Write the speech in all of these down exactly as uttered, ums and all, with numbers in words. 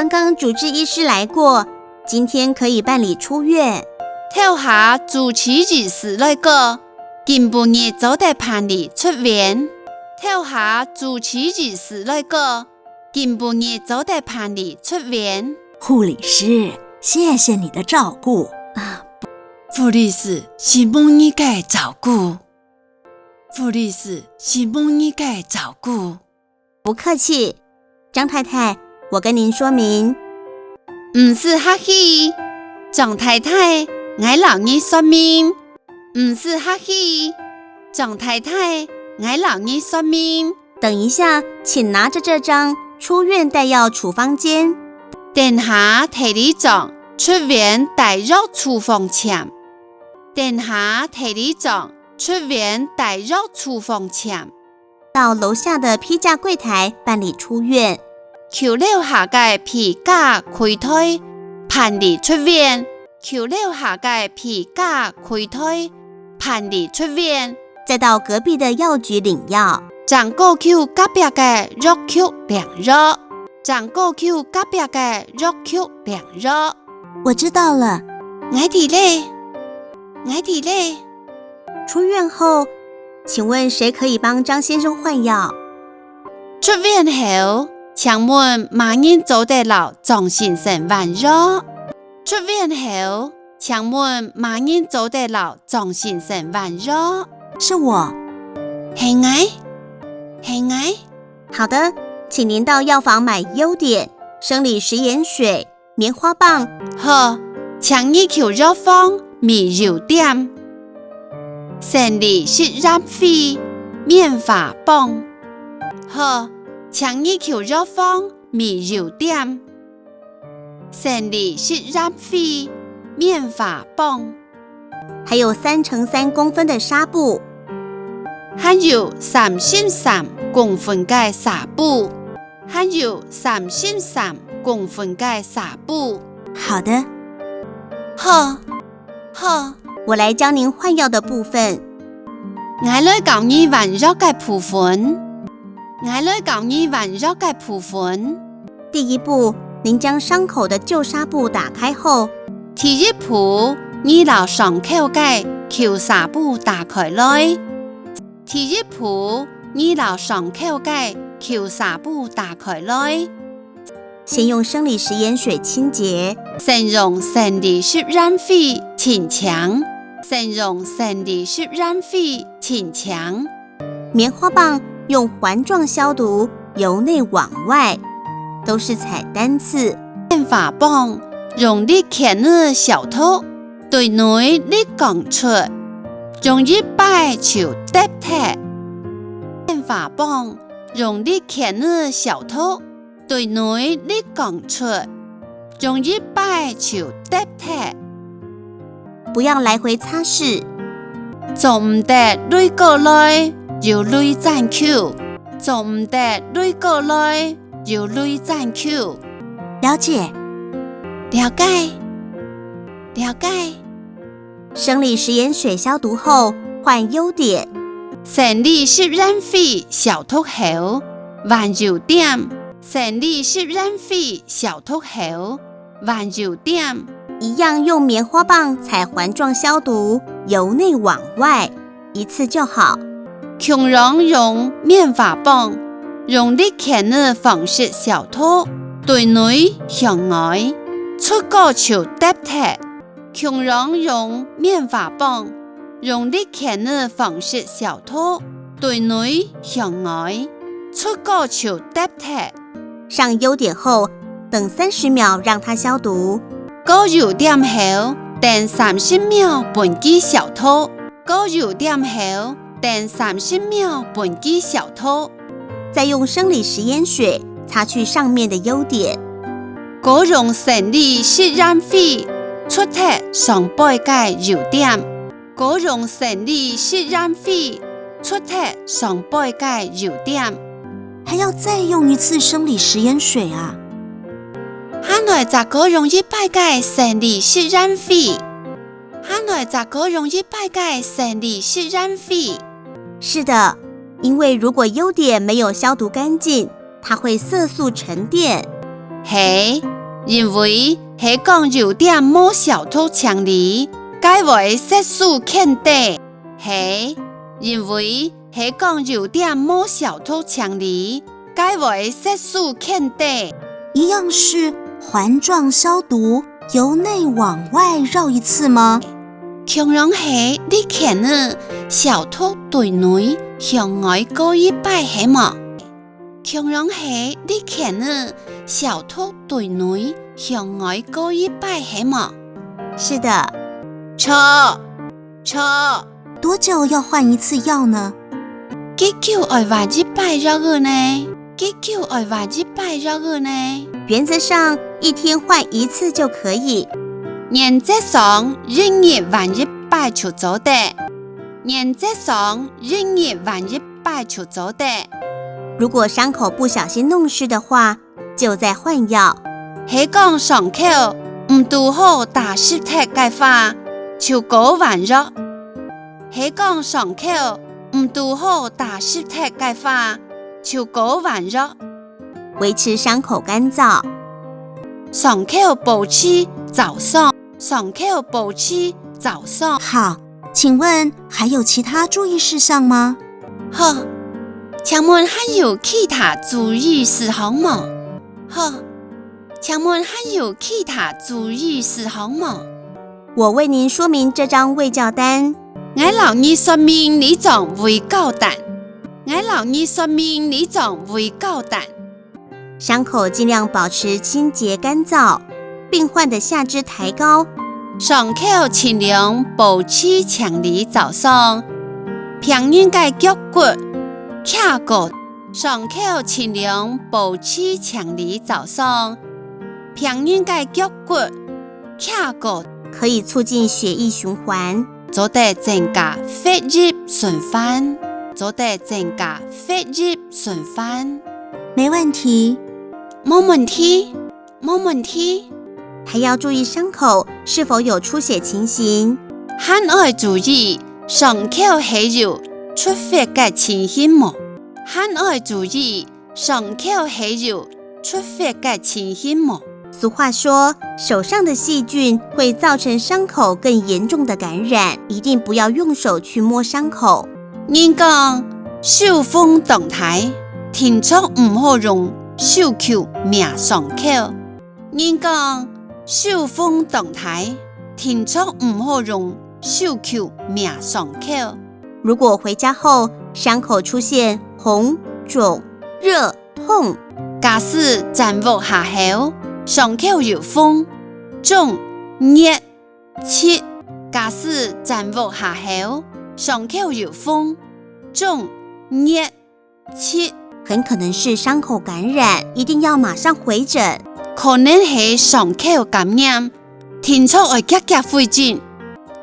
刚刚主治医师来过，今天可以办理出院。頭下主治醫師來過，今晡日做得辦理出院。頭下主治醫師來過，今晡日做得辦理出院。護理師，謝謝你的照顧。啊，護理師，承蒙你个照顧。護理師，承蒙你个照顧。不客气，张太太，我跟您说明。毋使客气，张太太，𠊎摎你说明。毋使客气，张太太，𠊎摎你说明。等一下，请拿着这张出院带药处方笺。等下提這張出院帶藥處方签。等下提這張出院帶藥處方签。到楼下的批假柜台办理出院。去樓下个批假櫃台辦理出院。去樓下个批假櫃台辦理出院。再到隔壁的药局领药。正過去隔壁个藥局領藥。正過去隔壁个藥局領藥。我知道了。𠊎知咧。𠊎知咧。出院后，请问谁可以帮张先生换药？出院後，請問麼人做得摎張先生換藥？出院後，請問麼人做得摎張先生換藥？是我。係𠊎，係𠊎。好的，请您到药房买优碘、生理食盐水、棉花棒。好，請你去藥房買优碘、生理食鹽水、棉花棒。好，請你去藥房買优碘、生理食鹽水、棉花棒。还有三乘三公分的纱布。還有三乘三公分个纱布。還有三乘三公分个纱布。好的。好，好。我来教您换药的部分。𠊎來教你換藥个部分。𠊎來教你換藥个部分。第一步，您将伤口的旧纱布打开后，第一步，你摎傷口个舊纱布打開來。第一步，你摎傷口个舊纱布打開來。先用生理食盐水清洁。先用生理食鹽水清淨。先用生理食鹽水清淨。棉花棒用环状消毒，由内往外，都是采单次。棉花棒用力圈仔消毒，對內力摃出，用一擺就㧒忒。棉花棒用力圈仔消毒，對內力摃出，用一擺就㧒忒。不要来回擦拭。做毋得揹過來又揹轉去。做毋得揹過來又揹轉去。了解。了解。了解。生理食盐水消毒后，换优碘。生理食鹽水消毒後，換优碘。生理食鹽水消毒後，換优碘。一样用棉花棒采环状消毒，由内往外，一次就好。共樣用棉花棒，用力圈仔方式消毒，對內向外，捽過就㧒忒。共樣用棉花棒，用力圈仔方式消毒，對內向外，捽過就㧒忒。上优碘后，等三十秒让它消毒。過优碘後，等三十秒分佢消毒。過优碘後，等三十秒分佢消毒。再用生理食盐水擦去上面的优碘。過用生理食鹽水捽忒上背个优碘。過用生理食鹽水捽忒上背个优碘。还要再用一次生理食盐水啊？還愛再過用一擺个生理食鹽水。還愛再過用一擺个生理食鹽水。是的，因为如果优碘没有消毒干净，它会色素沉淀。係，因為係講有點無消毒清理，該會塞手掔底。係，因為係講有點無消毒清理，該會塞手掔底。一樣是環狀消毒，由內往外繞一次嗎？共樣係這圈仔消毒對內向外過一擺係無？共樣係這圈仔消毒對內向外過一擺係無？是的。著，著。多久要換一次藥呢？幾久愛換一擺藥仔呢？幾久愛換一擺藥仔呢？原則上，一天換一次就可以。原則上，一日換一擺就做得。原則上，一日換一擺就做得。如果傷口不小心弄濕的話，就再換藥。係講傷口毋堵好打濕忒个話，就過換藥。係講傷口毋堵好打濕忒个話，就過換藥。維持傷口乾燥。傷口保持燥爽，傷口保持燥爽。好，請問還有其他注意事項嗎？好，請問還有其他注意事項無？好，請問還有其他注意事項無？我為您說明這張衛教單。𠊎摎你說明這張衛教單。𠊎摎你說明這張衛教單。傷口盡量保持清潔乾燥，病患的下肢抬高。傷口盡量保持清理燥爽，病人个腳骨擎高。傷口盡量保持清理燥爽，病人个腳骨擎高。可以促進血液循環。做得增加血液循環，做得增加血液循環。沒問題。無問題，無問題。還要注意傷口是否有出血情形。還愛注意傷口係有出血个情形無？還愛注意傷口係有出血个情形無？俗話說，手上的細菌會造成傷口更嚴重的感染，一定不要用手去摸傷口。人講，手風當大，定著毋好用手去摸傷口。人講，手風當大，定著毋好用手去摸傷口。如果回家後傷口出現紅、腫、熱、痛，假使轉屋下後，傷口有紅、腫、熱、疾，假使轉屋下後，傷口有紅、腫、熱、疾，很可能是傷口感染，一定要馬上回診。可能係傷口感染，定著愛遽遽回診。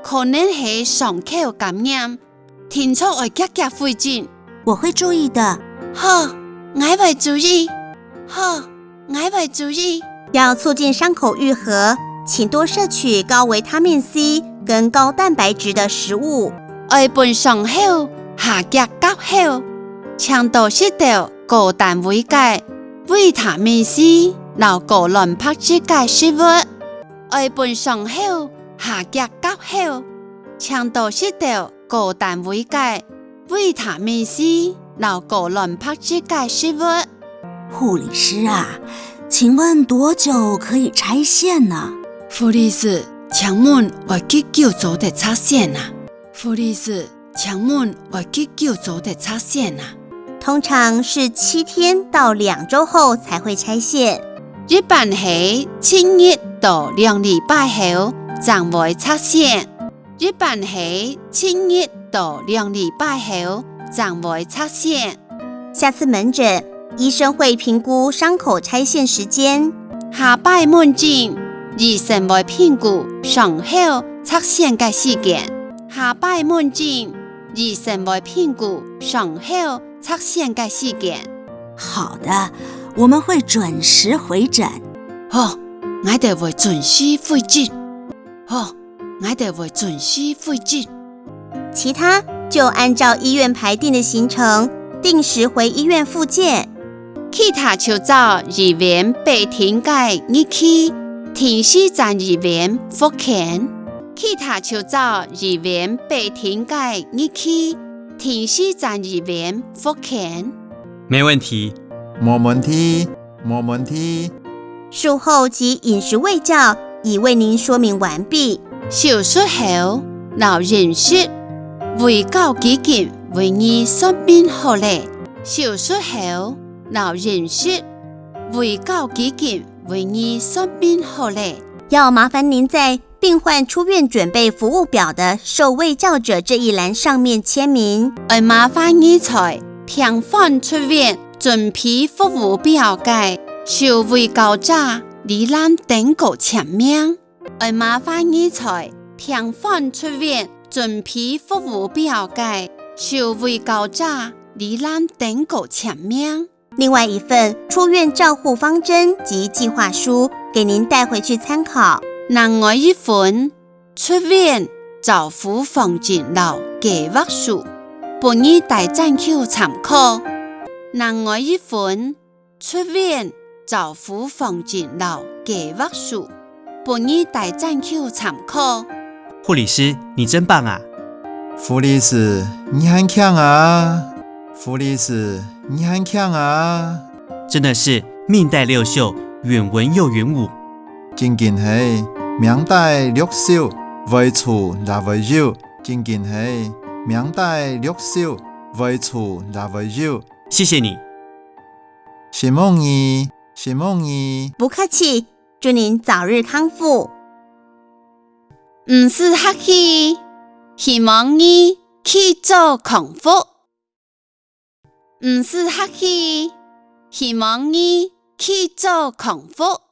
可能係傷口感染，定著愛遽遽回診。我會注意的。好，𠊎會注意。好，𠊎會注意。要促進傷口癒合，請多攝取高維他命C跟高蛋白質的食物。愛分傷口下遽合口，請多食兜高單位个維他命C摎高卵白質个食物。愛分傷口下遽合口，請多食兜高單位个維他命C摎高卵白質个食物。護理師啊，請問多久可以拆線呢？護理師，請問愛幾久做得拆線啊？護理師，請問愛幾久做得拆線啊？通常是七天到兩週後才會拆線。一般係七日到兩禮拜後正會拆線。一般係七日到兩禮拜後正會拆線。下次門診，醫生會評估傷口拆線時間。下擺門診，醫生會評估傷口拆線个時間。下擺門診，醫生會評估傷口拆線个時間。好的，我們會準時回診。好，𠊎兜會準時回診。好，𠊎兜會準時回診。其他就按照醫院排定的行程，定時回醫院復健。其他就照醫院拨定个日期，定時轉醫院復診。其他就照醫院撥定个日期，定時轉醫院復診。没问题。無問題，無問題。術後及飲食衛教已為您說明完畢。手術後，摎飲食、衛教基金為你說明好了。手術後，摎飲食、衛教基金為你說明好了。要麻煩您在病患出院準備服務表的受衛教者這一欄上面簽名。愛麻煩你在病患出院準備服務表个受衛教者這欄頂高簽名。愛麻煩你在病患出院準備服務表个受衛教者這欄頂高簽名。另外一份出院照護方針及計劃書給您帶回去參考。另外一份出院照護方針摎計劃書，分你帶轉去參考。另外一份出院照護方針摎計劃書，分你帶轉去參考。护理师，你真棒啊！護理師，你還強啊！護理師，你還強啊！真的是命带六秀，云文又云武。真經係命帶六秀，會出也會有。真經係命帶六秀，會出也會有。谢谢你。承蒙你，承蒙你。不客氣，祝您早日康復。毋使客氣，希望你去早康復。毋使客氣，希望你去早康復。